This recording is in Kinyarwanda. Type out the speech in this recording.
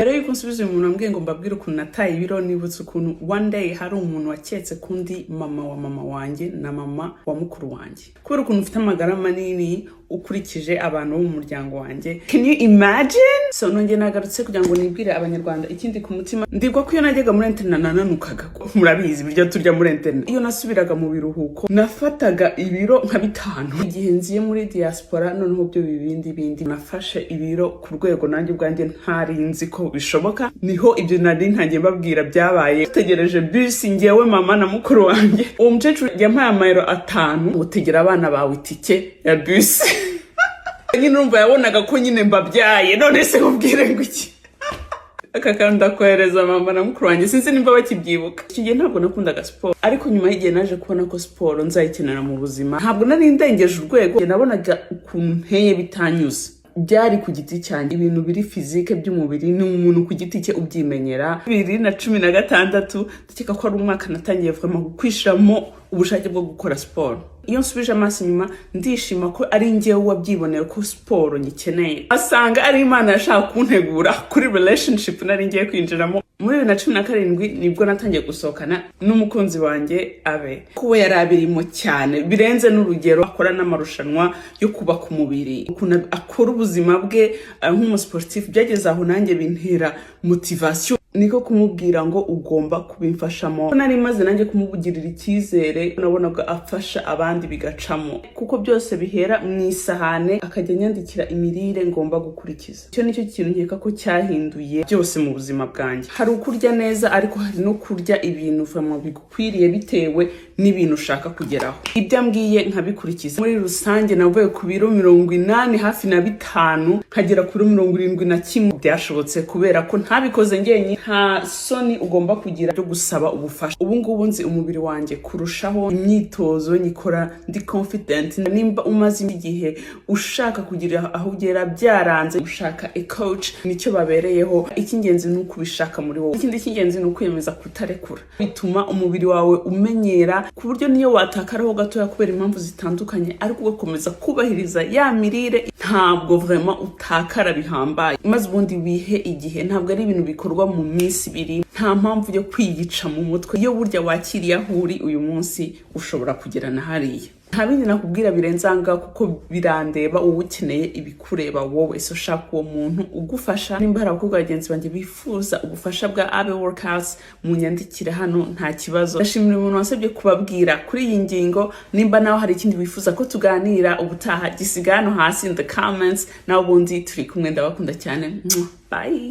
Mbere yuko nsubiza uyu muntu ambwiye ngo mbabwire ukuntu nataye ibiro, nibutse ukuntu one day hari umuntu waketse ko undi mama wa mama wanjye na mama wa mukuru wanjye, kubera ukuntu mfite amagara manini ukurikije abantu bo mu muryango wanjye. Can you imagine? So nongeye nagarutse kugira ngo nibwire Abanyarwanda ikindi ku mutima. Ndibwa ko iyo najyaga muri internat nananukaga. Murabizi ibiryo turya muri internat. Iyo nasubiraga mu biruhuko nafataga ibiro nka 5. Igihe nziye muri diaspora noneho byo bibindi bindi, nafashe ibiro ku rwego nanjye ubwanjye ntari nzi ko bishoboka. Niho ibyo nari ntangiye mbabwira byabaye. Tutegereje bisi, ngewe, mama na mukuru wanjye, uwo mukecuru yampaye amayero 5 ngo: "Tegera abana bawe itike ya bisi." Nyine urumva yabonaga ko nyine mbabyaye. None se nkubwire ngo iki? Aka kantu ndakohereza mama na mukuru wanjye, sinzi nimba bakibyibuka. Icyo gihe ntabwo nakundaga siporo, ariko nyuma y'igihe naje kubona ko siporo nzayikenera mu buzima. Ntabwo nari ndengeje urwego, nabonaga ukuntu nteye bitanyuze. Byari ku giti cyanjye, ibintu biri physique by'umubiri ni umuntu ku giti cye ubyimenyera. 2016 ndakeka ko ari umwaka natangiye vraiment kwishiramo ubushake bwo gukora siporo. Iyo nsubije amaso inyuma ndishima ko ari njyewe wabyiboneye ko siporo nyikeneye. Asanga ari Imana yashaka kuntegura kuri relationship nari ngiye kwinjiramo. Muri 2017 nibwo natangiye gusohokana n'umukunzi wanjye Abe, kuba yari abirimo cyane birenze n'urugero, akora n'amarushanwa yo kubaka umubiri, ukuntu akora ubuzima bwe nk'umusportif. Byageze aho nanjye bintera motivation, niko kumubwira ngo ugomba kubimfashamo. Nari maze nanjye kumugirira icyizere, nabonaga afasha abandi bigacamo, kuko byose bihera mu isahane. Akajya anyandikira imirire ngomba gukurikiza. Icyo nicyo kintu nkeka ko cyahinduye byose mu buzima bwanjye. Hari ukurya neza, ariko hari no kurya ibintu vraiment bigukwiriye bitewe n'ibintu ushaka kugeraho. Ibyo ambwiye nkabikurikiza. Muri rusange navuye ku biro 80 hafi na 5 nkagera kuri 71. Byashobotse kubera ko ntabikoze njyenyine. Nta soni ugomba kugira byo gusaba ubufasha. Ubu ngubu nzi umubiri wanjye kurushaho, imyitozo nyikora ndi confident. Nimba umaze igihe ushaka kugira aho ugera byaranze, ushaka a coach, nicyo babereyeho. Icy'ingenzi ni ukubishaka muri wowe. Ikindi cy'ingenzi ni ukwiyemeza kutarekura. Bituma umubiri wawe umenyera, ku buryo niyo watakaraho gatoya kubera impamvu zitandukanye, ariko ugakomeza kubahiriza ya mirire, ntabwo vraiment utakara bihambaye. Maze ubundi wihe igihe, ntabwo ari ibintu bikorwa mu minsi 2. Nta mpamvu yo kwiyica mu mutwe. Iyo burya wakiriye aho uri uyu munsi, ushobora kugera na hariya. Nta bindi nakubwira birenze aha ngaha kuko birandeba, uba ukeneye ibikureba wowe. So shaka uwo muntu ugufasha. Nimba hari abakobwa bagenzi banjye bifuza ubufasha bwa Abe Workouts, munyandikire hano, nta kibazo. Ndashimira umuntu wasabye kubabwira kuri iyi ngingo. Nimba nawe hari ikindi wifuza ko tuganira ubutaha, gisiga hano hasi in the comments. Nawe ubundi turi kumwe, ndabakunda cyane. Mwah. Bye.